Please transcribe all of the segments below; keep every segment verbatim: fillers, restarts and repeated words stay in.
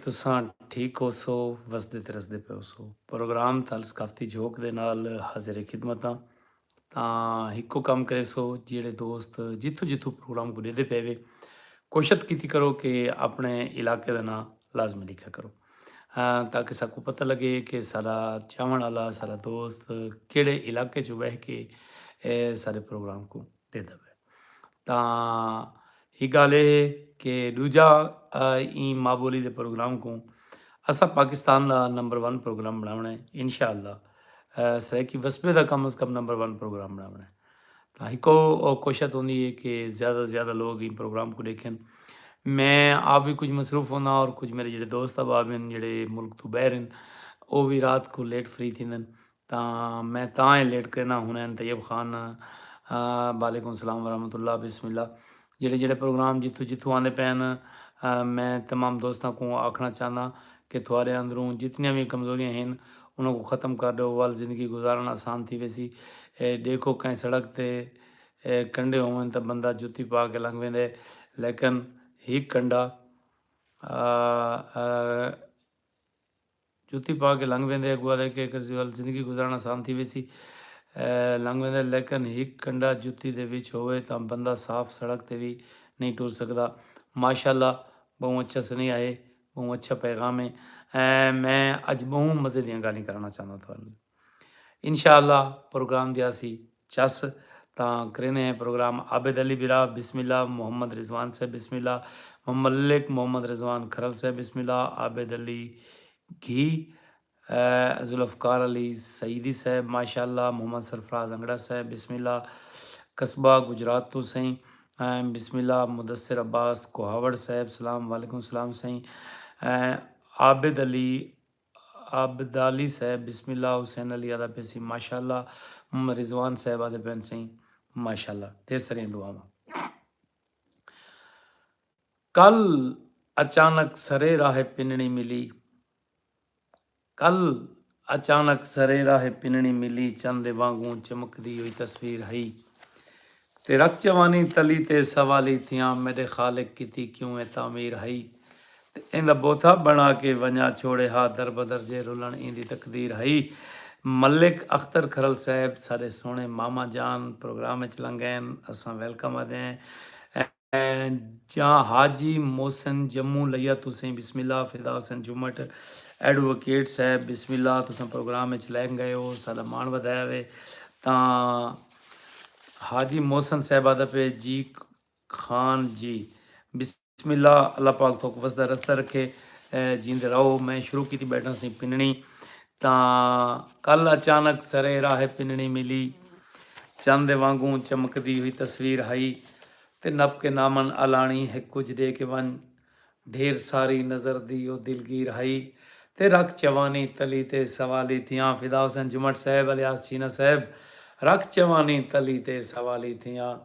تساں ٹھیک ہوسو، وسدے تے رسدے پئے ہوسو۔ پروگرام تھل ثقافتی جھوک دے نال حاضر خدمت ہاں۔ تاں ہکو کم کریسو، جیڑھے دوست جتھوں جتھوں پروگرام کوں ݙیہدے پئے وے، کوشت کیتی کرو کہ اپݨے علاقے دا ناں لازمی لکھیا کرو، آ، تاکہ ساکوں پتہ لڳے کہ ساݙا چاوݨ آلا، ساݙا دوست کیڑھے علاقے چ ویہہ کے، اے، ساݙے پروگرام کوں ݙیہدا پئے۔ تاں ہک ڳالھ اے ہے کہ ݙوجھا، آ، ایں ماں ٻولی دے پروگرام کوں اساں Pakistan the number one programme بݨاوݨا ہے، انشاءاللہ۔ آ، سرائیکی وسبے دا کم از کم نمبر ون پروگرام بݨاوݨا ہے۔ تاں ہکو او کوشت ہوندی ہے کہ زیادہ توں زیادہ لوگ ایں پروگرام کوں ݙیکھن۔ میں آپ وی کجھ مصروف ہونداں اور کجھ میݙے جیڑھے دوست احباب ہن، جیڑھے ملک توں ٻاہر ہن، او وی رات کوں لیٹ فری تھیندن۔ تاں میں تاں اے لیٹ کرینداں۔ ہنین طیب خان، آ، وعلیکم السلام ورحمۃ اللہ، بسم اللہ۔ جیڑھے جیڑھے پروگرام جتھوں جتھوں آندے پئے ہن، آ، میں تمام دوستاں کوں آکھݨا چاہنداں کہ تھوارے اندروں جتنیاں وی کمزوریاں ہن، انہاں کوں ختم کر ݙیو، ول زندگی گزارݨ آسان تھی ویسی۔ اے ݙیکھو، کہیں سڑک تے، اے، کنڈے ہوون تاں بندہ جتی پا کے لنگھ ویندے، لیکن ہک کنڈا، آ، آ، جتی پا کے لنگھ ویندے، اڳوں آہدے کہ ول زندگی گزارݨ آسان تھی ویسی، اے، لنگھ ویندے، لیکن ہک کنڈا جتی دے وچ ہووے تاں بندہ صاف سڑک تے وی نہیں ٹر سڳدا۔ ماشاءاللہ، ٻہوں اچھا سنیہا ہے، ٻہوں اچھا پیغام ہے۔ اے، میں اڄ ٻہوں مزے دیاں ڳالھیں کرݨا چاہنداں تہاݙے نال۔ انشاءاللہ پروگرام دی آسی چس، تاں کریندے ہیں پروگرام۔ عابد علی برا، بسم اللہ۔ محمد رضوان صاحب، بسم اللہ۔ مملک محمد رضوان کھرل صاحب، بسم اللہ۔ عابد علی گھی، اے، ذوالفقار علی سعیدی صاحب، ماشاءاللہ۔ محمد سرفراز انگڑا صاحب، بسم اللہ۔ قصبہ گجرات توں سئیں، اے، بسم اللہ۔ مدثر عباس کوہاوڑ صاحب، سلام، وعلیکم السلام سئیں۔ اے، عابد علی عابدالی صاحب، بسم اللہ۔ حسین علی آہدا پئے سی، ماشاءاللہ۔ م-، رضوان صاحب آہدے پئن سئیں، ماشاءاللہ۔ ڈھیر ساریاں دعاواں۔ کل اچانک سرے راہ پنڑی ملی، کل اچانک سرے راہ پنڑی ملی، چن دے وانگوں چمکدی ہوئی تصویر ہئی۔ تے رکھ جوانی تلی تے سوالی تھیاں، میݙے خالق کیتی کیوں اے تعمیر ہئی۔ تے ایندا بوتھا بݨا کے ونڄا چھوڑے ہا، در بدر جے رلݨ ایندی تقدیر ہئی۔ ملک اختر کھرل صاحب ساݙے سوہݨے ماما جان پروگرام اچ لنگھ ڳئن، اساں ویلکم آہدے ہیں۔ جاں حاجی محسن جموں لیا تسیں بسم اللہ، فدا حسین جمٹ ایڈووکیٹ صاحب بسم اللہ، تساں پروگرام اچ لنگھ ڳئے ہو، ساݙا ماݨ ودھایا وے۔ تاں حاجی محسن صاحب آہدا پئے جی خان جی، بسم اللہ، اللہ پاک تہاکوں وسدا رسدا رکھے، اے، جیندے رہو۔ میں شروع کیتی ٻیٹھا سئیں پنڑی، تاں کل اچانک سرے راہ پنڑی ملی، چن دے وانگوں چمکدی ہوئی تصویر ہئی، تے نپ کے نامن الاݨی ہک کجھ ݙے کے ونڄ، ڈھیر ساری نظر دی او دلگیر ہئی، تے رکھ چوانی تلی تے سوالی تھیاں۔ فدا حسین جمٹ صاحب الیاس چینا صاحب، رکھ چوانی تلی تے سوالی تھیاں۔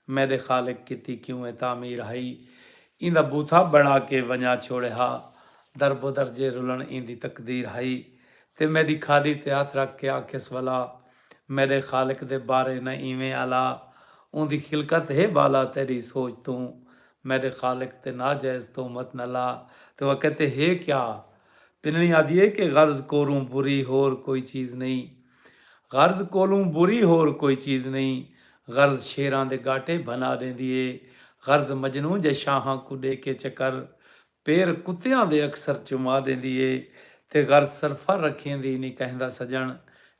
میݙے خالق کیتی کیوں اے تعمیر ہئی، ایندا بوتھا بݨا کے ونڄا چھوڑے ہا، در بدر جے رلݨ ایندی تقدیر ہئی۔ تے میݙی کھاݙی تے ہتھ رکھ کے آکھیس ولا، میݙے خالق دے بارے نہ ایویں الا، اوندی خلقت ہے بالا تیݙی سوچ توں، میݙے خالق تے ناجائز تہمت نہ لا۔ تے او کہتے ہے کیا؟ پنڑی آہدی ہے کہ غرض کولوں بری ہور کوئی چیز نہیں، غرض کولوں بری ہور کوئی چیز نہیں، غرض شیراں دے ڳاٹے بھنا ݙیندی ہے، غرض مجنوں جے شاہاں کوں ݙے کے چکر، پیر کتیاں دے اکثر چما ݙیندی ہے، تے غرض سرفر رکھیندی نی کہندا سڄݨ،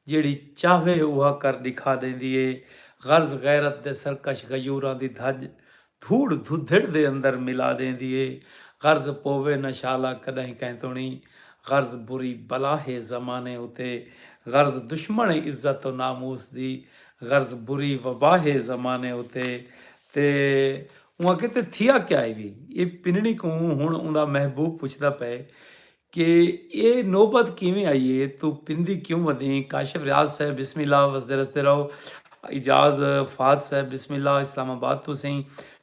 جیڑھی چاہوے اوہا کر ݙکھا ݙیندی ہے، غرض غیرت دے سرکش غیوراں دی دھڄ دھوڑ دھدھڑ دے اندر ملا ݙیندی ہے۔ غرض پووے نہ شالا کݙاہیں کہیں توݨی، غرض بری بلا ہے زمانے اتے، غرض دشمن عزت و ناموس دی، غرض بری وبا ہے زمانے اتے۔ تے اوں آکھے تے تھیا کیا ہے وی؟ اے پنڑی کوں ہݨ اوندا محبوب پچھدا پئے کہ اے نوبت کیویں آئی ہے، توں پندی کیوں ودیں؟ کاشف ریاض صاحب بسم اللہ، وسدے رسدے رہو۔ اعجاز فہد صاحب بسم اللہ، اسلام آباد توں سئیں۔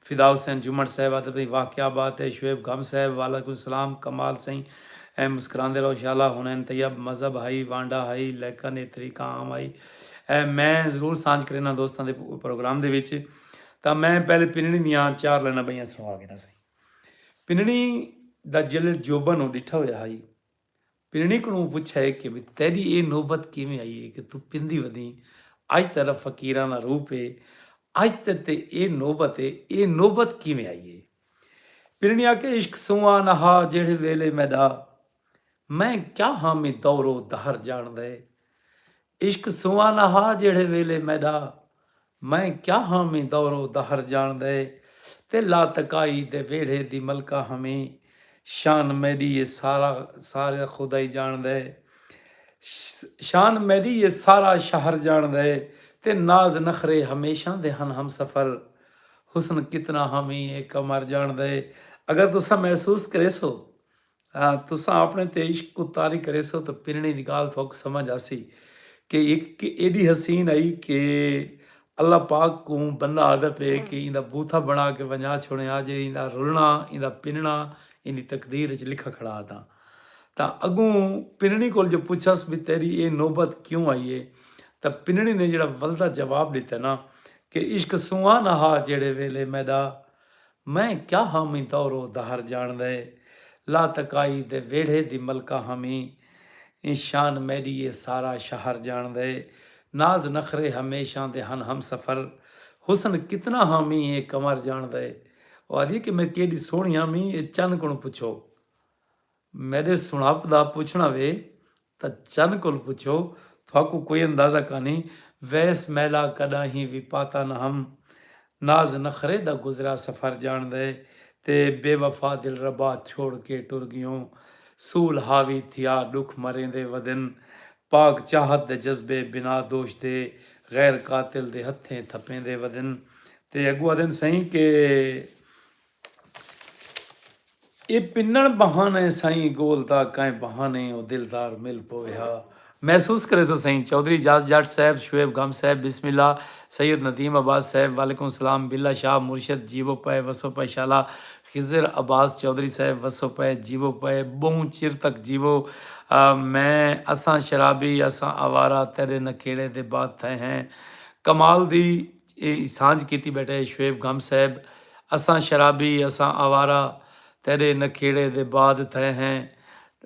فدا حسین جمٹ صاحب آہدے پئے واہ کیا بات ہے۔ شعیب گم صاحب وعلیکم السلام، کمال سئیں۔ اے مسکراندے رہو شالا۔ ہنین طیب مذہب ہئی، وانڈا ہئی، لیکن اے طریقہ عام ہئی۔ اے میں ضرور سانجھ کرینداں دوستاں دے پروگرام دے وچ۔ تاں میں پہلے پنڑی دیاں چار لائناں ٻئیاں سݨوا گھناں سئیں۔ پنڑی دا جلد جوبن او ڈٹھا ہویا ہائی۔ پنڑی کنوں پچھا ہے کہ تیڈی اے نوبت کیویں آئی ہے کہ توں پندی ودیں؟ اج تیڈا فقیرانہ روپ ہے، اج تے تے اے نوبت ہے، اے نوبت کیویں آئی ہے؟ پنڑی آکھے عشق سواں نہ ہا جیڑھے ویلے میڈا، میں کیا ہامی دور و دہر جانڑدے۔ عشق سواں نہ ہا جیڑھے ویلے میڈا، میں کیا ہامی دور و دہر جانڑدے۔ تے لا تکائی دے ویڑھے دی ملکہ ہمی، شان میڈی اے سارا سارا خدائی جانڑدے۔ شان میڈی اے سارا شہر جانڑدے۔ تے ناز نخرے ہمیشاں دے ہن ہمسفر، حسن کتنا ہمی اے قمر جانڑدے۔ اگر تساں محسوس کریسو، تساں اپنے تے عشق کوں طاری کریسو تاں پنڑی دی گالھ تہاکوں سمجھ آسی کہ ہک ایڈی حسین ہئی کہ اللہ پاک کوں بندہ آہدا پئے کہ ایندا بوتھا بنڑا کے ونجا چھوڑیاں جے ایندا رلنڑا ایندا پنڑا ایندی تقدیر اچ لکھا کھڑا ہا تاں تاں اگوں پنڑی کول جو پچھس بھئی تیڈی اے نوبت کیوں آئی اے تاں پنڑی نے جیڑھا ولدا جواب ڈتا نا کہ عشق سواں نہ ہا جیڑھے ویلے میڈا میں کیا ہامی دور و دہر جانڑدے لا تکائی دے ویڑھے دی ملکہ ہامی شان میڈی اے سارا شہر جانڑدے ناز نخرے ہمیشاں دے ہن ہمسفر حسن کتنا ہامی اے قمر جانڑدے او آدھی کہ میں کیڈی سوہنی ہامی اے چن کنوں پچھو میڈے سنڑپ دا پچھنڑا وے تاں چن کول پچھو تہاکوں کوئی اندازہ کانی ویس میلا کڈاہیں وی پاتا نہ ہم ناز نخرے دا گزریا سفر جانڑدے تے بے وفا دلربا چھوڑ کے ٹر گیوں سول حاوی تھیا ڈکھ مریندے ودن پاک چاہت دے جذبے بنا دوش دے غیر قاتل دے ہتھیں تھپیندے ودن تے اگو آدھن سئیں کہ اے پنڑ بہانہ اے سائیں گول دا کائیں بہانے او دلدار مل پووے ہا۔ محسوس کریسو سائیں چوہدری اعجاز جٹ صاحب، شعیب گم صاحب، بسم اللہ، سید ندیم عباس صاحب، وعلیکم السلام، بلا شاہ مرشد جیوو پئے وسو پئے شالا، خضر عباس چوہدری صاحب وسو پئے جیوو پئے بہوں چر تک جیوو۔ میں اساں شرابی اساں آوارہ تیڈے نکھیڑے دے بعد تھئے ہیں۔ کمال دی اے سانجھ کیتی بیٹھے شعیب گم صاحب اساں شرابی اساں آوارہ تیڈے نکھیڑے دے بعد تھئے ہیں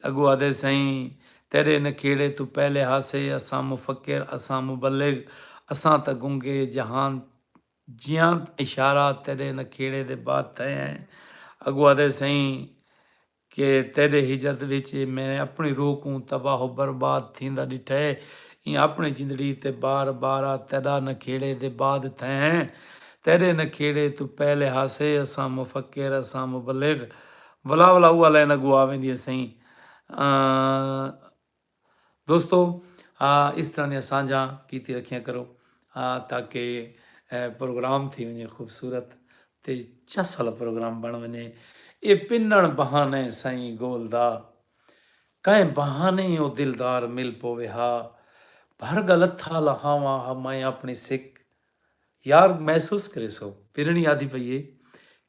اگو آدھے سئیں تیڈے نکھیڑے توں پہلے ہاسے اساں مفکر اساں مبلغ اساں تاں گنگے جہان جیاں اشارہ تیڈے نکھیڑے دے بعد تھئے ہیں اگو آدھے سئیں کہ تیݙے ہجرت وچ میں اپݨی روح کوں تباہ و برباد تھیندا ݙٹھئے ایں اپݨی جندڑی تے بار بارا تیݙا نکھیڑے دے بعد تھئے ہیں تیݙے نکھیڑے توں پہلے ہاسے اساں مفکر اساں مبلغ ولا ولا اوہ لائن اڳوں آ ویندی ہے سئیں دوستو اس طرح دیاں سانجھاں کیتی رکھیاں کرو تاکہ پروگرام تھی ونجے خوبصورت تے چس والا پروگرام بن ونجے اے پنن بہانے سائیں گول دا کہیں بہانے او دلدار مل پوے ہا بھر گل اتھا لہاواں ہا میں اپنی سک یار محسوس کریسو پرنڑی آدھی پئی اے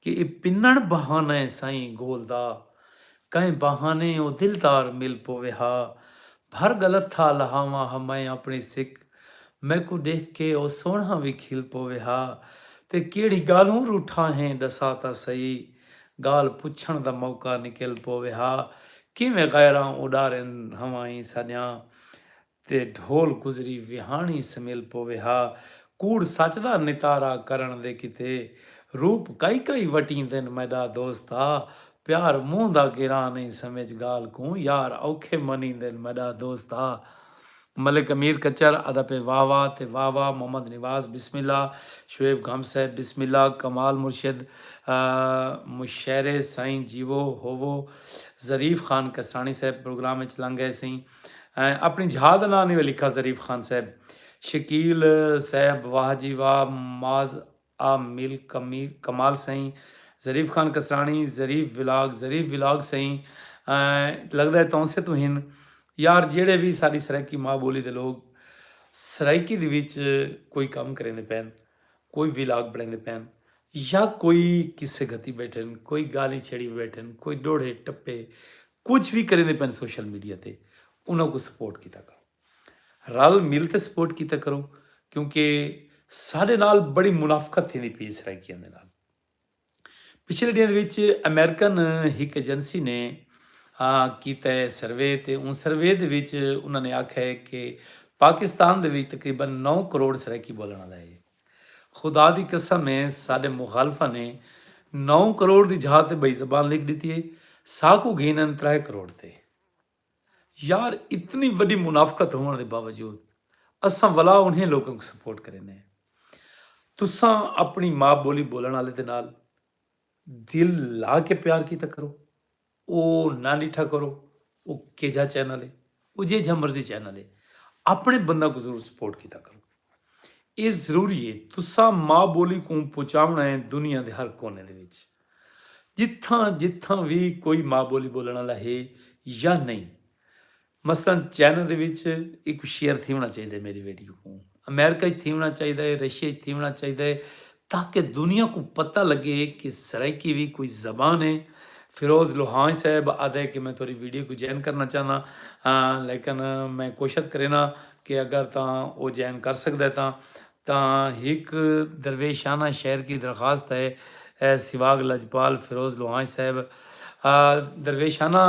کہ اے پننڑ بہانہ اے سائیں گول دا کئیں بہانے او دلدار مل پووے ہا بھر گلتھا لہاواں ہا میں اپنڑی سک میکوں ڈیکھ کے او سوہنڑا وی کھل پووے ہا تے کیہڑی گالھوں روٹھا ہیں ڈسا تاں سہی گالھ پچھنڑ دا موقع نکل پووے ہا کیویں غیراں اڈارین ہوائیں ساڈیاں تے ڈھول گزری وہاݨی سمل پووے ہا کوڑ سچ دا نتارا کرݨ دے کیتے روپ کئی کئی وٹیندن میݙا دوست آ پیار منہ دا گراں نئیں سمجھ ڳالھ کوں یار اوکھے منیندن میݙا دوست آ ملک امیر کچر ادب واہ واہ تے واہ واہ محمد نواز بسم اللہ شعیب گھم صاحب بسم اللہ کمال مرشد مشیرے سائیں جیوو ہووو ظریف خان کسرانی صاحب پروگرام اچ لنگ گئے سئیں اپݨی جھا دا ناں نی وے لکھا ظریف خان صاحب شکیل صاحب واہ جی واہ ماز آ مل کمی کمال سئیں ظریف خان کسرانی ظریف ولاگ ظریف ولاگ سئیں لگدا ہے تونسے توں ہن یار جیڑھے وی ساڈی سرائیکی ماء بولی دے لوگ سرائیکی دے وچ کوئی کم کریندے پئن کوئی ولاگ بݨیندے پئن یا کوئی قصے گھتی بیٹھن کوئی گالھیں چھیڑی بیٹھن کوئی ڈوہڑے ٹپے کجھ وی کریندے پئن سوشل میڈیا تے انہاں کوں سپورٹ کیتا کرو رل مل تے سپورٹ کیتا کرو کیونکہ ساڈے نال بڑی منافقت تھیندی پئی سرائیکیاں دے نال پچھلے ݙینھ وچ امریکن ہک ایجنسی نے کیتا ہے سروے، تے اوں سروے دے وچ انہاں نے آکھیا ہے کہ پاکستان دے وچ تقریبا نو کروڑ سرائیکی ٻولݨ والا ہے۔ خدا دی قسم ہے، ساݙے مخالفاں نے نو کروڑ دی جاہ تے ٻئی زبان لکھ ݙتی ہے، ساکوں گھنن ترائے کروڑ تے۔ یار، اتنی وݙی منافقت ہووݨ دے باوجود اساں ولا انہیں لوکاں کوں سپورٹ کریندے ہیں۔ تساں اپݨی ماء ٻولی ٻولݨ والے دے نال دل لا کے پیار کیتا کرو۔ او نہ ݙٹھا کرو او کیجھا چینل ہے، او جیجھا مرضی چینل ہے، اپݨے بندہ کوں ضرور سپورٹ کیتا کرو۔ اے ضروری ہے۔ تساں ماء ٻولی کوں پہنچاوݨا ہے دنیا دے ہر کونے دے وچ، جتھاں جتھاں وی کوئی ماء ٻولی ٻولݨ والا ہے یا نہیں۔ مثلا چائنا دے وچ ایکوں شیئر تھیوݨا چاہیدا ہے میری ویڈیو کوں، امریکہ اچ تھیوݨا چاہیدا ہے، رشیا اچ تھیوݨا چاہیدا ہے، تاکہ دنیا کوں پتہ لگے کہ سرائیکی وی کوئی زبان ہے۔ فیروز لوہانج صاحب آہدا ہے کہ میں تہاݙی ویڈیو کوں جوائن کرݨا چاہنداں، لیکن میں کوشش کرینداں کہ اگر تاں او جوائن کر سڳدا ہے تاں تاں ہک درویشانہ شعر کی درخواست ہے۔ اے سواگ لجپال فیروز لوہانج صاحب، درویشانہ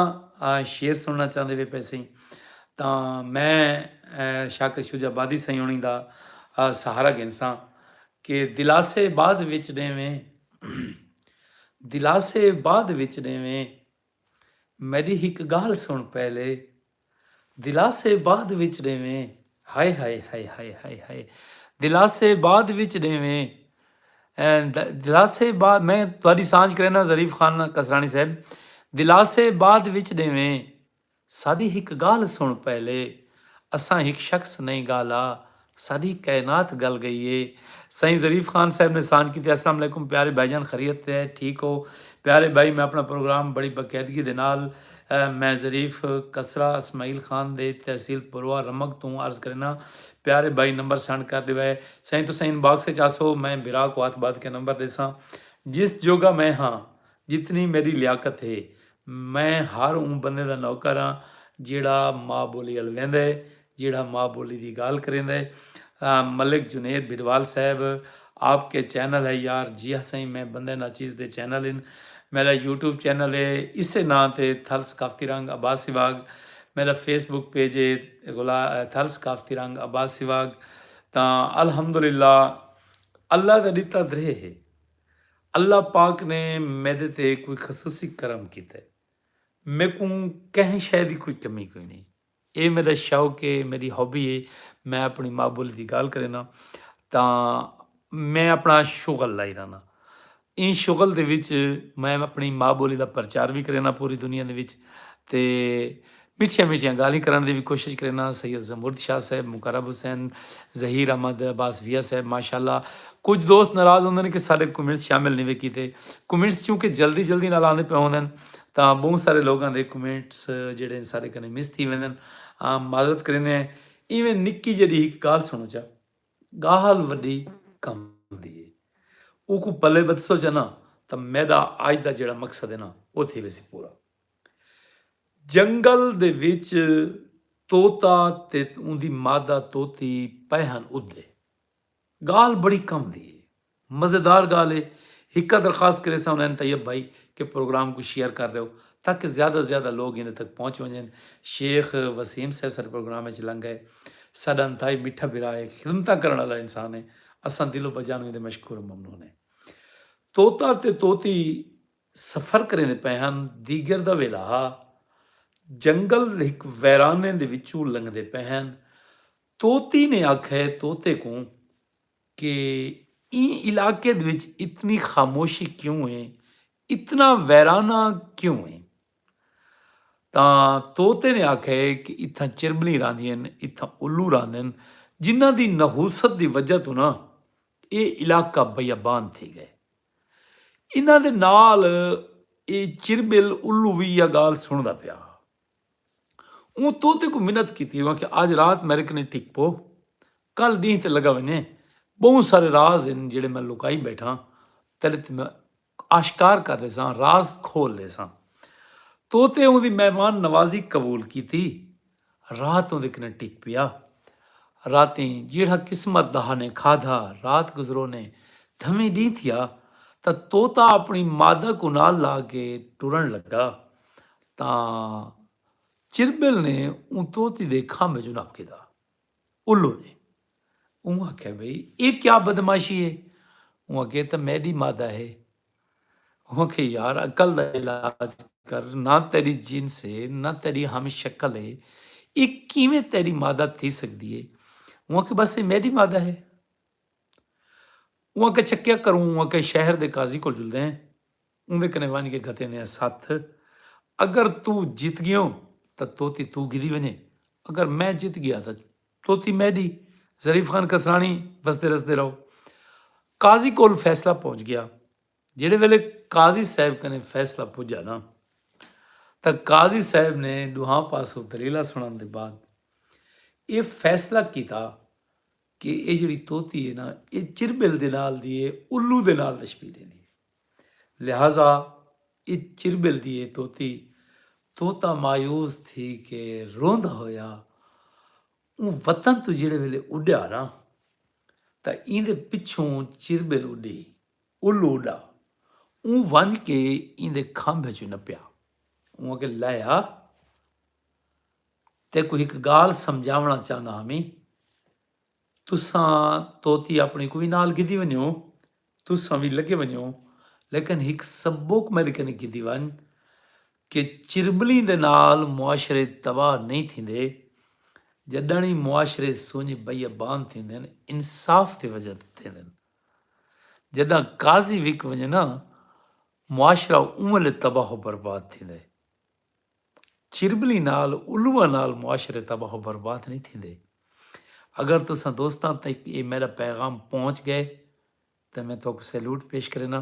شعر سݨݨا چاہندے وے پئے سئیں، تاں میں شاکر شجاع آبادی سئیں ہوݨی دا سہارا گھنساں کہ دلاسے بعد وچ ݙیویں، دلاسے بعد وچ ݙیویں، میݙی ہک ڳالھ سݨ پہلے، دلاسے بعد وچ ݙیویں۔ ہائے ہائے ہائے ہائے ہائے ہائے۔ دلاسے بعد وچ ݙیویں۔ دلاسے بعد میں تہاݙی سانجھ کرینا ظریف خان کسرانی صاحب۔ دلاسے بعد وچ ݙیویں۔ ساݙی ہک ڳالھ سݨ پہلے، اساں ہک شخص نئیں ڳالا، ساݙی کائنات ڳل ڳئی ہے۔ سئیں ظریف خان صاحب نے سانجھ کیتی۔ السلام علیکم پیارے بھائی جان، خیریت ہے؟ ٹھیک ہو؟ پیارے بھائی، میں اپݨا پروگرام بڑی باقاعدگی دے نال میں ظریف کسرا اسماعیل خان دے تحصیل پروا رمگ توں عرض کرینا۔ پیارے بھائی نمبر سینڈ کر ݙیوے۔ سئیں تساں ان باکس اچ آسو، میں بھرا کوں ہتھ ٻدھ کے نمبر ݙیساں۔ جس جوگا میں ہاں، جتنی میݙی لیاقت ہے، میں ہر اوں بندے دا نوکر ہاں جیڑھا ماء ٻولی ال ویندا ہے، جیڑھا ماء ٻولی دی ڳالھ کریندا ہے۔ ملک جنید بھڈوال صاحب، آپ کے چینل ہے یار؟ جی ہاں سئیں، میں بندے ناچیز دے چینل ہن۔ میݙا یوٹیوب چینل ہے اسے ناں تے، تھل ثقافتی رنگ عباس سواگ۔ میݙا فیس بک پیج ہے تھل ثقافتی رنگ عباس سواگ۔ تاں الحمدللہ اللہ دا ݙتا درے ہے۔ اللہ پاک نے میݙے تے کوئی خصوصی کرم کیتے، میکوں کہیں شے دی کوئی کمی کوئی نہیں۔ اے میݙا شوق ہے، میݙی ہابی ہے۔ میں اپݨی ماء ٻولی دی ڳالھ کرینا تاں میں اپݨا شغل لائی رہنا۔ ایں شغل دے وچ میں اپݨی ماء ٻولی دا پرچار وی کرینا پوری دنیا دے وچ، تے میٹھیاں میٹھیاں ڳالھیں کرݨ دی وی کوشش کرینا۔ سید زمرد شاہ صاحب، مقرب حسین، ظہیر احمد، عباس ویا صاحب، ماشاءاللہ۔ کجھ دوست ناراض ہوندن کہ ساݙے کمنٹس شامل نہیں وے کیتے۔ کمنٹس چونکہ جلدی جلدی نال آندے پئے ہوندن تاں ٻہوں سارے لوگاں دے کمنٹس جیڑھے سارے کنے مس تھی ویندن۔ معذرت کرینے ہیں۔ ایویں نکی جیڑھی ہک ڳالھ سݨو چا، ڳالھ وݙی کم دی ہے، اوکوں پلے ٻدھسو چا نا تاں میݙا اڄ دا جیڑھا مقصد ہے نا، او تھی ویسی پورا۔ جنگل دے وچ طوطا تے اوندی مادہ طوطی پئے ہن ادھے۔ ڳالھ بڑی کم دی ہے، مزیدار ڳالھ ہے۔ ہکا درخواست کریساں حنین طیب بھائی کہ پروگرام کوں شیئر کر ݙیو تاکہ زیادہ زیادہ لوگ ایندے تک پہنچ ونڄن۔ شیخ وسیم صاحب ساݙے پروگرام اچ لنگھ ڳئے۔ ساݙا انتہائی میٹھا بھرا ہے، خدمتاں کرݨ والا انسان ہے۔ اساں دلوں بجانوں ایندے مشکور و ممنون ہیں۔ طوطا تے طوطی سفر کریندے پئے ہن۔ دیگر دا ویلا ہا۔ جنگل ہک ویرانے دے وچوں لنگھدے پئے ہن۔ طوطی نے آکھے طوطے کوں کہ ایں علاقے دے وچ اتنی خاموشی کیوں ہے؟ اتنا ویرانہ کیوں ہے؟ تاں طوطے نے آکھے کہ اتھاں چربلیں راہندین، اتھاں الو راہندن، جنہاں دی نحوست دی وجہ توں نا اے علاقہ بیابان تھی ڳئے۔ انہاں دے نال اے چربل الو وی ایہا ڳالھ سݨدا پیا ہا۔ اوں طوطے کوں منت کیتی ہوا کہ اڄ رات میݙے کنے ٹک پو، کل ݙینہہ تے لڳا ونڄے، ٻہوں سارے راز ہن جیڑھے میں لکائی ٻیٹھاں، تیݙے تے میں آشکار کر ݙیساں، راز کھول ݙیساں۔ طوطے اوندی مہمان نوازی قبول کیتی۔ رات اوندے کنے ٹک پیا۔ راتیں جیڑھا قسمت دا ہانے کھادھا، رات گزرونے، دھمیں ݙینہہ تھیا۔ تاں طوطا اپݨی مادہ کوں نال لا کے ٹرݨ لڳا تاں چربل نے اوں طوطی دے کھمب وچ نپ گھدا۔ الو نے۔ اوں آکھیا بھئی اے کیا بدمعاشی ہے؟ اوں آکھیا اے تاں میݙی مادہ ہے۔ اوں آکھیا یار عقل دا علاج کر، نہ تیݙی جنس ہے نہ تیݙی ہم شکل ہے، اے کیویں تیݙی مادہ تھی سڳدی ہے؟ اوں آکھیا بس اے میݙی مادہ ہے۔ اوں آکھیا اچھا کیا کروں؟ اوں آکھیا شہر دے قاضی کول جلدے ہیں، اوندے کنے ونج کے گھتیندے ہیں ستھ۔ اگر توں جیت گیوں تاں طوطی توں گھدی ونجے، اگر میں جیت گیا تاں طوطی میڈی۔ ظریف خان کسرانی وسدے رسدے رہو۔ قاضی کول فیصلہ پہنچ گیا۔ جیڑے ویلے قاضی صاحب کنے فیصلہ پجا نا تاں قاضی صاحب نے ڈوہاں پاسوں دلیلاں سنڑن دے بعد اے فیصلہ کیتا کہ اے جیڑی طوطی ہے نا، اے چربل دے نال دی ہے، الو دے نال تشبیہ ڈیندی ہے۔ لہذا اے چربل دی ہے طوطی۔ طوطا مایوس تھی کے روندا ہویا اوں وطن توں جیڑے ویلے اڈیا نا، تاں ایندے پچھوں چربل اڈی، الو اڈا، اوں ونج کے ایندے کھمب وچ نپیا۔ اوں آکھیا لایا، تیکوں ہک گالھ سمجھاوݨا چاہندا ہامی۔ تساں طوطی اپݨی کوں وی نال گھدی ونڄو، تساں وی لڳے ونڄو، لیکن ہک سبق میݙے کنے گھدی ونڄ کہ چرٻلیں دے نال معاشرے تباہ نئیں تھیندے۔ جݙݨ ای معاشرے سنڄ بیابان تھیندن، انصاف دی وجہ توں تھیندن۔ جݙاں قاضی وک ونڄے نا، معاشرہ اوں ویلے تباہ و برباد تھیندے۔ چربلی نال، الواں نال معاشرے تباہ و برباد نئیں تھیندے۔ اگر تساں دوستاں تک اے میݙا پیغام پہنچ ڳئے تاں میں تہاکوں سیلوٹ پیش کرینداں،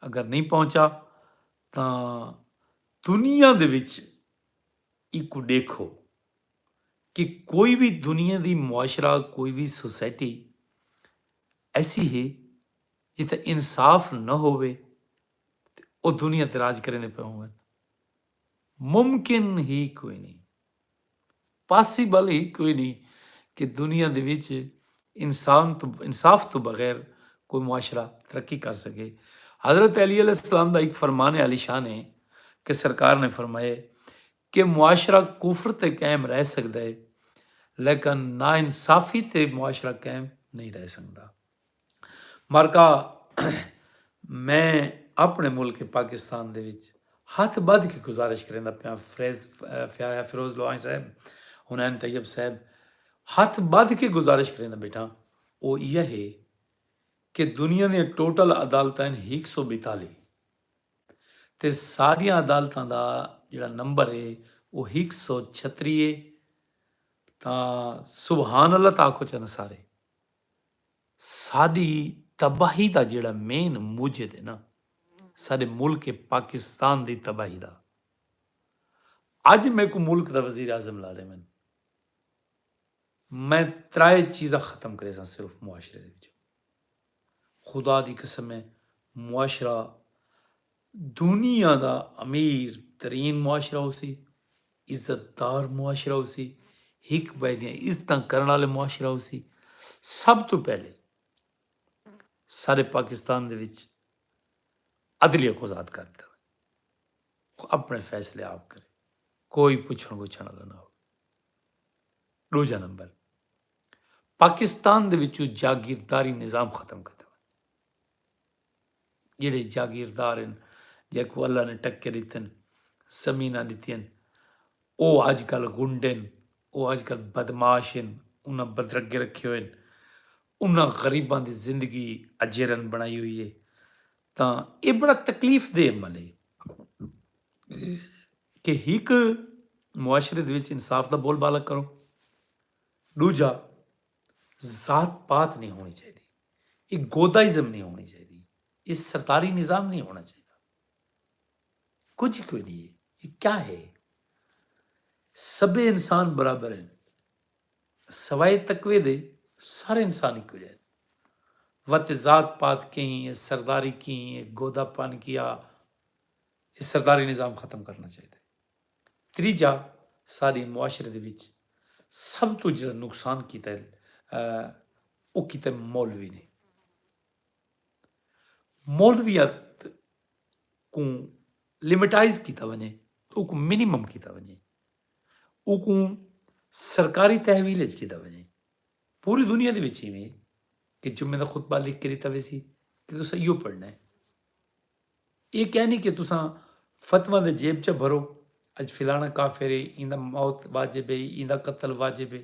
اگر نئیں پہنچا تاں دنیا دے وچ ایکوں ݙیکھو کہ کوئی وی دنیا دی معاشرہ، کوئی وی سوسائٹی ایسی ہے جتھاں انصاف نہ ہووے تے او دنیا تے راج کریندے پئے ہوون۔ ممکن ہی کوئی نئیں، پاسیبل ہی کوئی نئیں کہ دنیا دے وچ انسان توں، انصاف توں بغیر کوئی معاشرہ ترقی کر سڳے۔ حضرت علی علیہ السلام دا ہک فرمان عالی شان ہے کہ سرکار نے فرمائے کہ معاشرہ کفر تے قائم رہ سڳدا ہے لیکن ناانصافی تے معاشرہ قائم نئیں رہ سڳدا۔ مارکا میں اپݨے ملک پاکستان دے وچ ہتھ ٻدھ کے گزارش کریندا پیاں فریز، فیا-، فیروز لوائیں صاحب، حنین طیب صاحب، ہتھ ٻدھ کے گزارش کریندا ٻیٹھاں، او ایہا ہے کہ دنیا دیاں ٹوٹل عدالتاں ہن ہک سو ٻتالی تے ساݙیاں عدالتاں دا جیڑھا نمبر ہے او ہک سو چھتری ہے۔ تاں سبحان اللہ تاں آکھو چا نہ سارے۔ ساݙی تباہی دا جیڑھا مین موجد ہے نا، ساݙے ملک پاکستان دی تباہی دا، اڄ میکوں ملک دا وزیر اعظم لا ݙیون، میں ترائے چیزاں ختم کریساں صرف معاشرے دے وچ۔ خدا دی قسم ہے، معاشرہ دنیا دا امیر ترین معاشرہ ہوسی، عزت دار معاشرہ ہوسی، ہک ٻئے دیاں عزتاں کرݨ والے معاشرہ ہوسی۔ سب توں پہلے سارے پاکستان دے وچ عدلیہ کوں آزاد کر ݙتا وے، اپݨے فیصلے آپ کرے، کوئی پچھݨ گچھݨ والا نہ ہو۔ ݙوجھا نمبر، پاکستان دے وچوں جاگیرداری نظام ختم کر ݙتا وے۔ جیڑھے جاگیردار ہن، جیکوں اللہ نے ٹکے ݙتن، زمیناں ݙتین، او اڄ کل غنڈے ہن، او اڄ کل بدمعاش ہن، انہاں بدرگے رکھے ہوئے ہن، انہاں غریباں دی زندگی اجیرن بݨائی ہوئی ہے۔ تاں اے بڑا تکلیف دہ عمل ہے کہ ہک معاشرے دے وچ انصاف دا بول بالا کرو، ݙوجھا ذات پات نہیں ہونی چاہیے، اے گودائزم نہیں ہونی چاہیے، اے سرداری نظام نہیں ہونا چاہیے۔ کچھ کوئی نہیں ہے۔ یہ کیا ہے؟ سبھے انسان برابر ہیں، سوائے تقوی دے سارے انسان ایکو جہے۔ وت ذات پات کہیں ہے، سرداری کہیں ہے، گودا پن کیا، یہ سرداری نظام ختم کرنا چاہیے۔ تریجا، ساری معاشرے دے وچ سب تو جڑا نقصان کیتا ہے، آ، او کیتا ہے مولوی نے۔ مولویت کوں لمٹائز کیتا ونجے، اوکوں منیمم کیتا ونجے، اوکوں سرکاری تحویل اچ کیتا ونجے۔ پوری دنیا دے وچ ایویں ہے کہ جمعے دا خطبہ لکھ کے ݙتا ویسی کہ تساں ایہو پڑھنا ہے۔ یہ کہہ نہیں کہ تساں فتواں دے جیب چ بھرو، اج فلانا کافر ہے، ایندا موت واجب ہے، ایندا قتل واجب ہے۔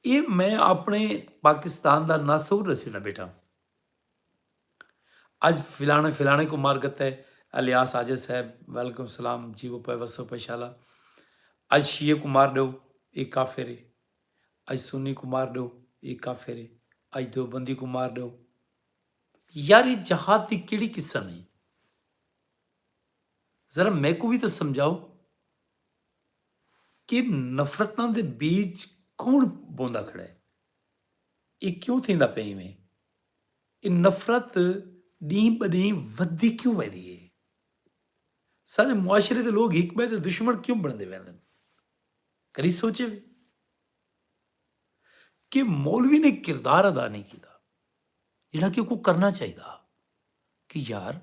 یہ میں اپنے پاکستان دا ناسور رسینا بیٹھا۔ اج فلانے فلانے کو مار گتا ہے، الیاس عاجز صاحب، وعلیکم السلام، جیو پے وسو پے شالا۔ اج شیعہ کو مار ڈو، یہ کافر ہے۔ اج سنی کو مار ڈو، یہ کافر ہے۔ اج دیوبندی کو مار ڈو۔ یار، یہ جہاد دی کیڑی قسم ہے؟ ذرا میکوں وی تاں سمجھاؤ کہ نفرتاں دے بیج کون بوندا کھڑا ہے؟ یہ کیوں تھیندا پیا ایویں؟ یہ نفرت ڈینہہ بہ ڈینہہ ودھدی کیوں ویندی ہے؟ سارے معاشرے دے لوگ ہک بئے دے دشمن کیوں بنتے ویندے؟ کدی سوچے وی کہ مولوی نے کردار ادا نہیں کیتا جڑا کہ کو کرنا چاہیے؟ کہ یار،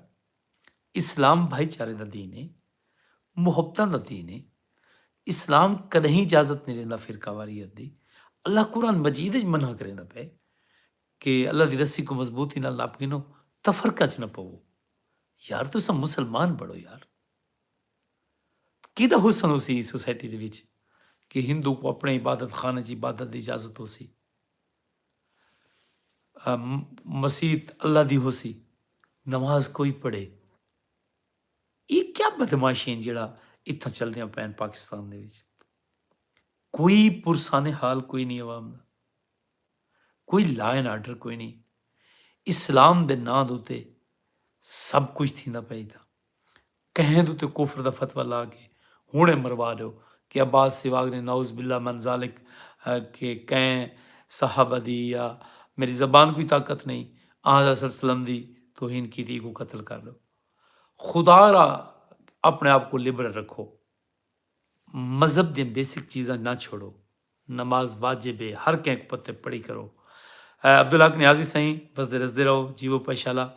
اسلام بھائی چارے دا دین ہے، محبتاں دا دین ہے۔ اسلام کدہیں اجازت نہیں دیندا فرقہ واریت دی۔ اللہ قرآن مجید وچ منع کریندا پے کہ اللہ دی رسی کو مضبوطی نال نپ گنو، تفرقہ چ نہ پوو۔ یار، تساں مسلمان بڑو یار۔ کیڈا حسن ہو سی سوسائٹی دے وچ کہ ہندو کو اپنے عبادت خانے چ عبادت دی اجازت ہو سی، مسیت اللہ دی ہو سی، نماز کوئی پڑھے۔ یہ کیا بدمعاشی ہیں جڑا اتھاں چلدیاں پین پاکستان دے وچ؟ کوئی پرسان حال کوئی نہیں عوام دا، کوئی لا اینڈ آرڈر کوئی نہیں۔ اسلام دے ناں دے اتے سب کچھ تھیندا پیا اتھاں۔ کہیں دے اتے کفر دا فتویٰ لا کے ہنڑے مروا ڈیو کہ عباس سواگ نے نعوذ باللہ من ذالک کہ کہیں صحابہ دی یا میری زبان کوئی طاقت نہیں، آن حضرت صلی اللہ علیہ وسلم دی توہین کیتی، ایکوں قتل کر ڈیو۔ خدا را اپنے آپ کو لبرل رکھو، مذہب دیاں بیسک چیزاں نہ چھوڑو۔ نماز واجب ہے، ہر کہیں کو پتے پڑھی کرو۔ عبدالحق نیازی سائیں، وسدے رسدے رہو، جیو پے شالا۔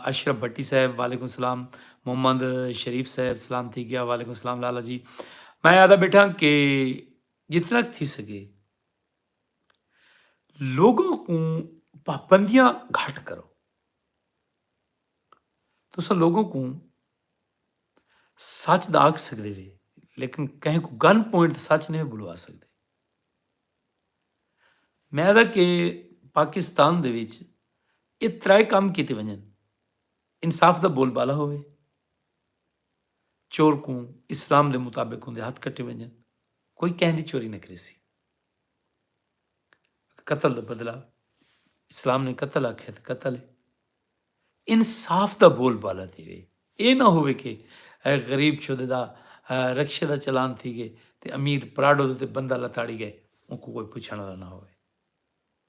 اشرف بھٹی صاحب، وعلیکم السلام۔ محمد شریف صاحب، سلام تھی گیا، وعلیکم السلام لالا جی۔ میں آدھا بیٹھا کہ جتنا تھی سکے لوگوں کو پابندیاں گھٹ کرو۔ تساں لوگوں کو سچ دا آکھ سکدے وے، لیکن کہیں کو گن پوائنٹ تے سچ نہیں بلوا سکدے۔ میں آدھا کہ پاکستان دے وچ یہ ترائے کام کیتے ونجن، انصاف دا بول بالا ہوئے، چور کو اسلام دے مطابق اندے ہتھ کٹے ونجن، کوئی کہیں دی چوری نہ کرے سی۔ قتل دا بدلہ، اسلام نے قتل آکھیا تے قتل ہے۔ انصاف دا بول بالا تھیوے۔ اے نہ ہووے کہ اے غریب شدے دا رکشے دا چلان تھی گئے تے امیر پراڈو دے تے بندہ لتاڑی گئے، اونکوں کوئی پچھن والا نہ ہووے۔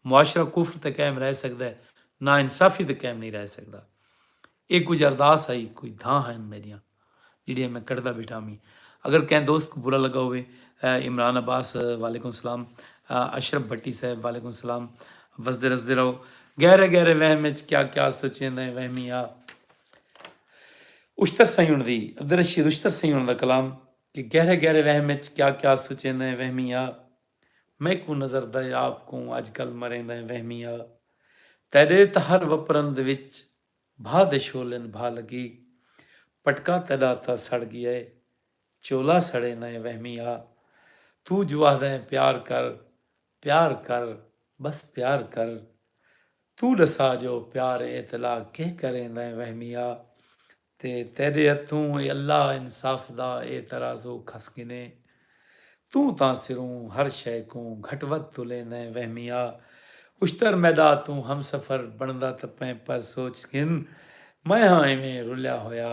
معاشرہ کفر تے قائم رہ سکدا ہے، نا انصافی تے قائم نہیں رہ سکدا۔ اے کجھ ارداس ہئی، کجھ دھاں ہن میڈیاں۔ جیڑھیاں میں کڈھدا بیٹھا ہمی۔ اگر کہیں دوست کوں برا لگا ہووے، عمران عباس وعلیکم السلام، اشرف بھٹی صاحب وعلیکم السلام۔ وسدے رسدے رہو۔ گہرے گہرے وہم اچ کیا کیا سوچیندے وہمی آ۔ اشتر سئیں دی، عبدالرشید اشتر سئیں دا کلام کہ گہرے گہرے وہم اچ کیا کیا سوچیندے وہمی آ۔ میکوں نظر دے آپ کوں اج کل مریندے وہمی آ۔ تیڈے تہر وپرند وچ بھا دے شولن بھا لگی۔ پٹکا تیڈا تاں سڑ گیا ہے، چولا سڑے نئے وہمی آ۔ تو جو آہدیں پیار کر، پیار کر، بس پیار کر۔ تو ڈسا جو پیار اعتلا کہہ کریں نئے وہمی آ۔ تے تیڈے ہتھوں اے اللہ انصاف دا اے ترازو کھس گھنے۔ توں تاں سروں ہر شے کوں گھٹ ودھ تلیندیں وہمی آ۔ اشتر میڈا توں ہم سفر بندا تپیں پر سوچ گھن میں ہاں ایویں رلیا ہویا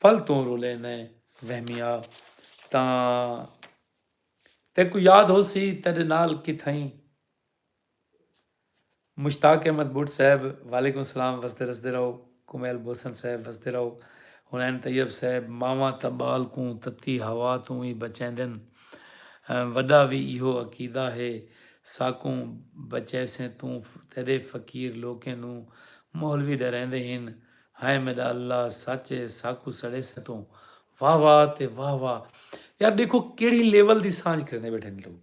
پھل توں رلیندیں وہمی آ۔ تاں تیکوں یاد ہوسی تیڈے نال کتھائیں مشتاق احمد بٹ صاحب وعلیکم السلام وسدے رسدے رہو۔ کمیل بوسن صاحب وسدے رہو۔ حنین طیب صاحب ماواں تاں بال کوں تتی ہوا توں وی بچیندن۔ وڈا وی ایہو عقیدہ ہے ساکوں بچیسیں توں تیڈے فقیر لوکیں نوں مولوی ڈریندے ہن، ہائے میڈا اللہ سچ اے ساکوں سڑیسیں توں، واہ واہ تے واہ واہ۔ یار ڈیکھو کیڑھی لیول دی سانجھ کریندے بیٹھے نے لوگ۔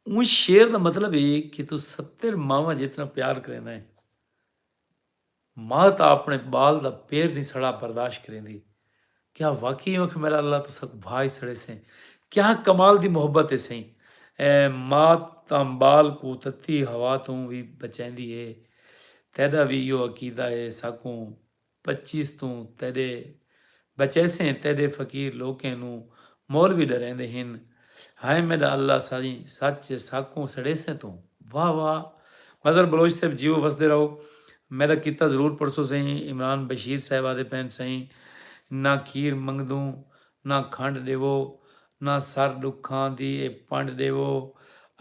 اوں شعر دا مطلب اے کہ توں ستر ماواں جتنا پیار کریندے ہیں، ماء تاں اپݨے ٻال دا پیر نی سڑا برداشت کریندی۔ کیا واقعی اوکھ میرا اللہ تساں کوں بھا ای سڑیسیں؟ کیا کمال دی محبت ہے سئیں۔ اے ماء تاں ٻال کوں تتی ہوا توں وی بچیندی ہے۔ تیݙا وی ایہو عقیدہ ہے ساکوں پچیس توں تیݙے بچیسیں تیݙے فقیر لوکیں نوں مولوی ݙریندے ہن۔ ہائے میݙا اللہ سائیں سچ ساکوں سڑیسیں توں۔ واہ واہ مظہر بلوچ صاحب جیو وسدے رہو۔ میݙا کیتا ضرور پڑھسو سئیں۔ عمران بشیر صاحب آہدے پئن سئیں نہ کھیر منگدوں نہ کھنڈ ݙیوو نہ سر ݙکھاں دی اے پنڈ ݙیوو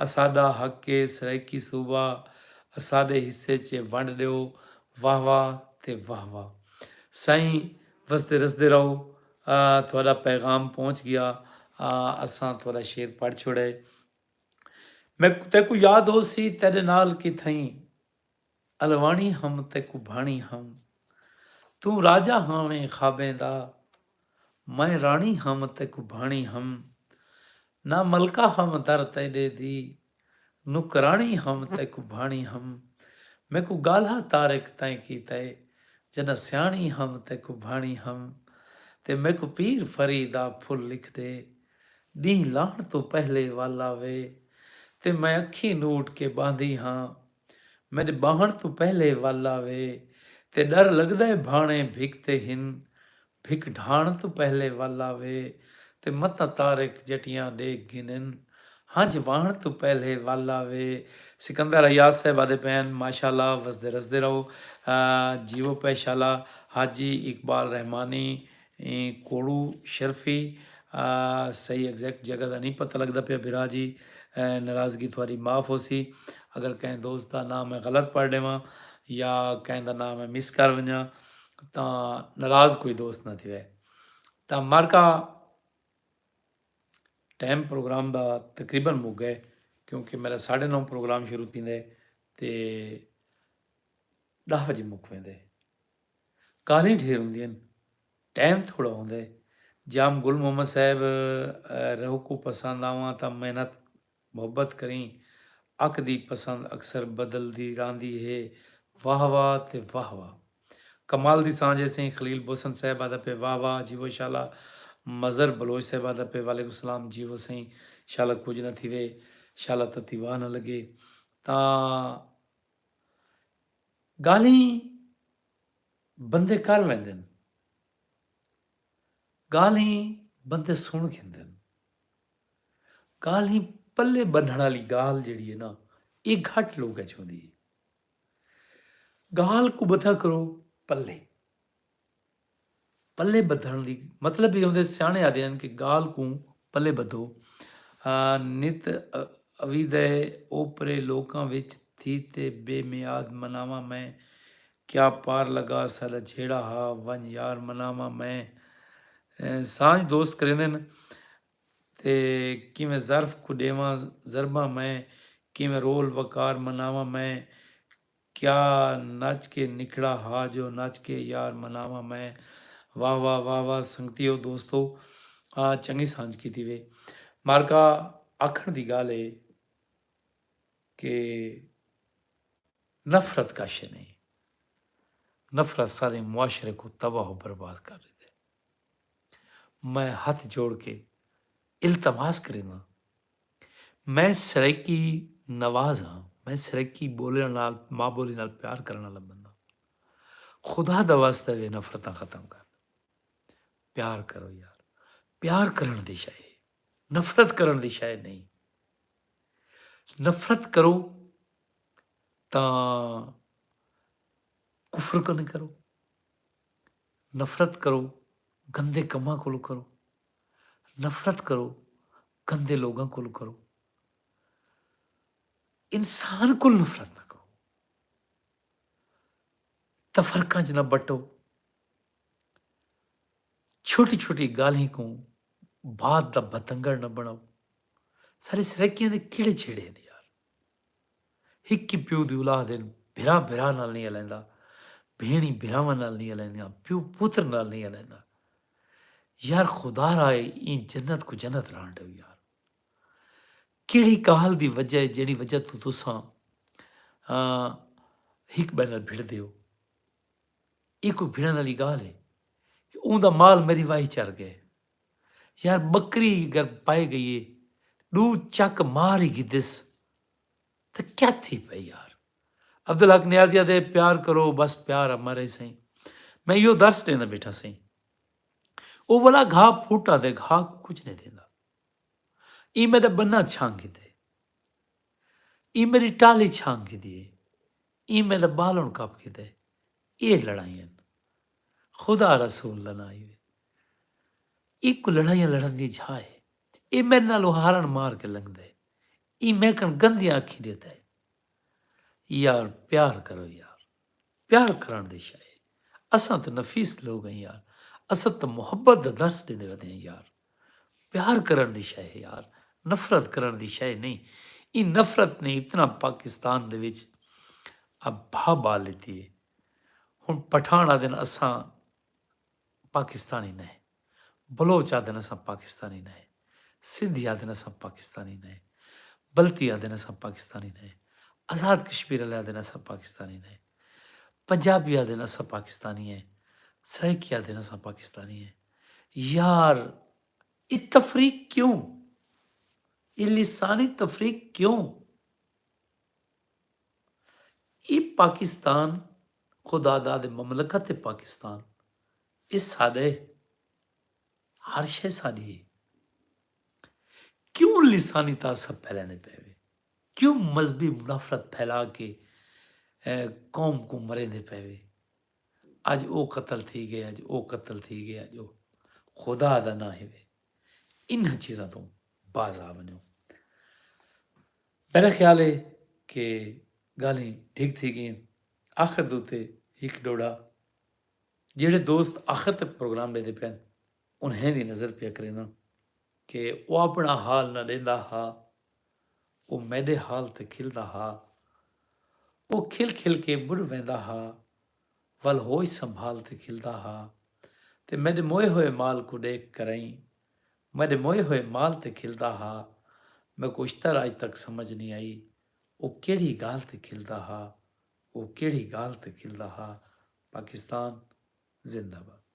اساݙا حق اے سرائیکی صوبہ اساݙے حصے چ ونڈ ݙیوو۔ واہ واہ تے واہ واہ سئیں وسدے رسدے رہو۔ تہاݙا پیغام پہنچ ڳیا۔ اساں تہاݙا شعر پڑھ چھوڑے۔ میں تیکوں یاد ہوسی تیݙے نال کتھائیں الواݨی ہم تیکوں بھاݨی ہم۔ توں راجہ ہاویں خوابیں دا میں راݨی ہم تیکوں بھاݨی ہم۔ نہ ملکہ ہم در تیݙے دی نوکراݨی ہم تیکوں بھاݨی ہم۔ میکوں ڳالھا طارق تیں کیتے جݙاں سیاݨی ہم تیکوں بھاݨی ہم۔ تے میکوں پیر فرید آ پھل لکھ ݙے ݙینہہ لہݨ توں پہلے ول آوے۔ تے میں اکھیں نوٹ کے ٻاہندی ہاں میݙے ٻاہݨ توں پہلے ول آوے۔ تے ݙر لڳدے بھاݨے بھک تے ہن بھک ڈھاݨ توں پہلے ول آوے تے متاں طارق جٹیاں ڈیکھ گھنن ہنج واہݨ توں پہلے ول آوے۔ سکندر ایاز صاحب آدھے پئن ماشاءاللہ وسدے رسدے رہو۔ جیوو پئے شالا۔ حاجی اقبال رحمانی کوڑو شرفی۔ صحیح ایگزیکٹ جگہ دا نہیں پتہ لگدا پیا بھرا جی۔ ناراضگی تھوڑی معاف ہوسی اگر کہیں دوست دا نام میں غلط پڑھ ڈیواں یا کہیں دا نام میں مس کر ونجاں۔ تاں ناراض کوئی دوست نہ تھیوے۔ تاں مارکا ٹائم پروگرام دا تقریبا مک گئے کیونکہ میرا ساڑھے نو پروگرام شروع تھیندے تے ݙاہ وجے مک ویندے۔ ڳالھیں ڈھیر ہوندین ٹائم تھوڑا ہوندے۔ جام گل محمد صاحب رہو کو پسند آواں تاں محنت محبت کریں اک دی پسند اکثر بدل دی راہندی ہے۔ واہ واہ تے واہ واہ۔ کمال دی سانجھ ہے سئیں خلیل بوسن صاحب آہدا پئے واہ واہ جیوو شالا۔ مظہر بلوچ صاحب آہدا پئے وعلیکم السلام جیوو سئیں۔ شالا کجھ نہ تھیوے شالا تتی واہ نہ لگے۔ تاں ڳالھیں بندے کر ویندن۔ ڳالھیں بندے سݨ گھندن۔ ڳالھیں پلے ٻدھݨ آلی ڳالھ جیڑھی ہے نا اے گھٹ لوکاں اچ ہوندی ہے۔ ڳالھ کوں ٻدھا کرو پلے۔ پلے ٻدھݨ دی مطلب اے ہوندے سیاݨے آہدے ہن کہ ڳالھ کوں پلے ٻدھو۔ نت اویدے اوپرے لوکاں وچ تھی تے بے میاد مناواں میں کیا پار لگا ساڈا جھیڑا ہا ونج یار مناواں میں۔ سانجھ دوست کریندن تے کیویں ظرف کوں ڈیواں ضرباں میں کیویں رول وقار مناواں میں کیا نچ کے نکھڑا ہا جو نچ کے یار مناواں میں۔ واہ واہ واہ واہ سنگتیو دوستو آ چنگی سانجھ کیتی وے۔ مارکا آکھݨ دی ڳالھ اے کہ نفرت کش نہیں۔ نفرت سارے معاشرے کو تباہ و برباد کر ݙیندے۔ میں ہتھ جوڑ کے التماس کرینداں میں سرائیکی نواز ہاں۔ میں سرائیکی ٻولݨ نال ماء ٻولی نال پیار کرݨ والا بندہ۔ خدا دا واسطہ وے نفرتاں ختم کر۔ پیار کرو یار۔ پیار کرݨ دی شے ہے۔ نفرت کرݨ دی شے نہیں۔ نفرت کرو تاں کفر کنے کرو۔ نفرت کرو گندے کماں کولوں کرو۔ نفرت کرو گندے لوگاں کولوں کرو۔ انسان کول نفرت نہ کرو۔ تفرقاں چ نہ بٹو۔ چھوٹی چھوٹی گالھیں کوں بات دا بتنگڑ نہ بنڑاؤ۔ سارے سرائیکیاں دے کیڑے جھیڑے ہن یار۔ ہک ہی پیو دی اولاد ہن، بھرا بھرا نال نئیں الیندا۔ بھیݨیں بھراواں نال نہیں الیندیاں، پیو پتر نال نہیں الیندا۔ یار خدا را اے، ایں جنت کوں جنت رہݨ ݙیو یار۔ کیڑھی ڳالھ دی وجہ ہے جیڑھی وجہ توں تساں ہک ٻئے نال بھڑدے ہو؟ اے کوئی بھڑݨ آلی ڳالھ ہے کہ اوندا مال میݙی واہی چر ڳئے؟ یار ٻکری اگر پائے ڳئی ہے، ݙو چک مار ہی گھدس، تے کیا تھی پئے یار؟ عبدالحق نیازی آہدے پیار کرو، بس پیار امر ہے سئیں۔ میں ایہو درس ݙیندا ٻیٹھا سئیں۔ او ولا گھا پھوٹا دے گھا کوں کجھ نہیں ݙیندا۔ ایں میݙا ٻنا چھانگ گھدے، ایں میݙی ٹالی چھانگ گھدی ہے، ایں میݙا ٻالݨ کپ گھدے۔ اے لڑائیاں ہن۔ خدا رسول دا ناں ایوے۔ ایکوں لڑائیاں لڑݨ دی جھا ہے۔ اے میݙے نال ہارݨ مار کے لنگھدے۔ ایں میکݨ گندیاں اکھیں ݙیہدے۔ یار پیار کرو یار، پیار کرݨ دی شے ہے۔ اساں تاں نفیس لوگ ہیں یار، اساں تاں محبت دا درس ݙیندے ودے ہیں یار۔ پیار کرݨ دی شے ہے یار، نفرت کرݨ دی شے نہیں۔ ایں نفرت نے اتنا پاکستان دے وچ اب بھا ٻال لیتی ہے۔ ہݨ پٹھاݨ آہدن اساں پاکستانی نئیں، بلوچ آہدن اساں پاکستانی نئیں، سندھی آہدن اساں پاکستانی نئیں، بلتی آہدن اساں پاکستانی نئیں، آزاد کشمیر آلے آہدن اساں پاکستانی نئیں، پنجابی آہدن اساں پاکستانی ہیں، سرائیکی آہدن اساں پاکستانی ہیں۔ یار اے تفریق کیوں؟ اے لسانی تفریق کیوں؟ اے پاکستان، خدا دا دے مملکت پاکستان، اے ساݙے، ہر شے ساݙی ہے۔ کیوں لسانی تعصب پھیلیندے پئے وے؟ کیوں مذہبی منافرت پھیلا کے قوم کوں مریندے پئے وے؟ اڄ او قتل تھی ڳئے، اڄ او قتل تھی ڳئے، اڄ او۔ خدا دا ناں ہوے، انہاں چیزاں توں باز آ ونڄو۔ میݙا خیال ہے کہ ڳالھیں ڈھڳ تھی ڳئین۔ آخر دے اتے ہک ݙوہڑا، جیڑھے دوست آخر تک پروگرام ݙیہدے پئن، انہیں دی نظر پیا کرینداں کہ او اپݨا حال نہ ݙیندا ہا، او میݙے حال تے کھلدا ہا۔ او کھل کھل کے مڑ ویندا ہا، ول ہوش سنبھال تے کھلدا ہا، تے میݙے موئے ہوئے مال کوں ݙیکھ کرائیں، میݙے موئے ہوئے مال تے کھلدا ہا۔ میکوں اشتر اڄ تک سمجھ نی آئی، او کیڑھی ڳالھ تے کھلدا ہا، او کیڑھی ڳالھ تے کھلدا ہا۔ پاکستان زندہ باد۔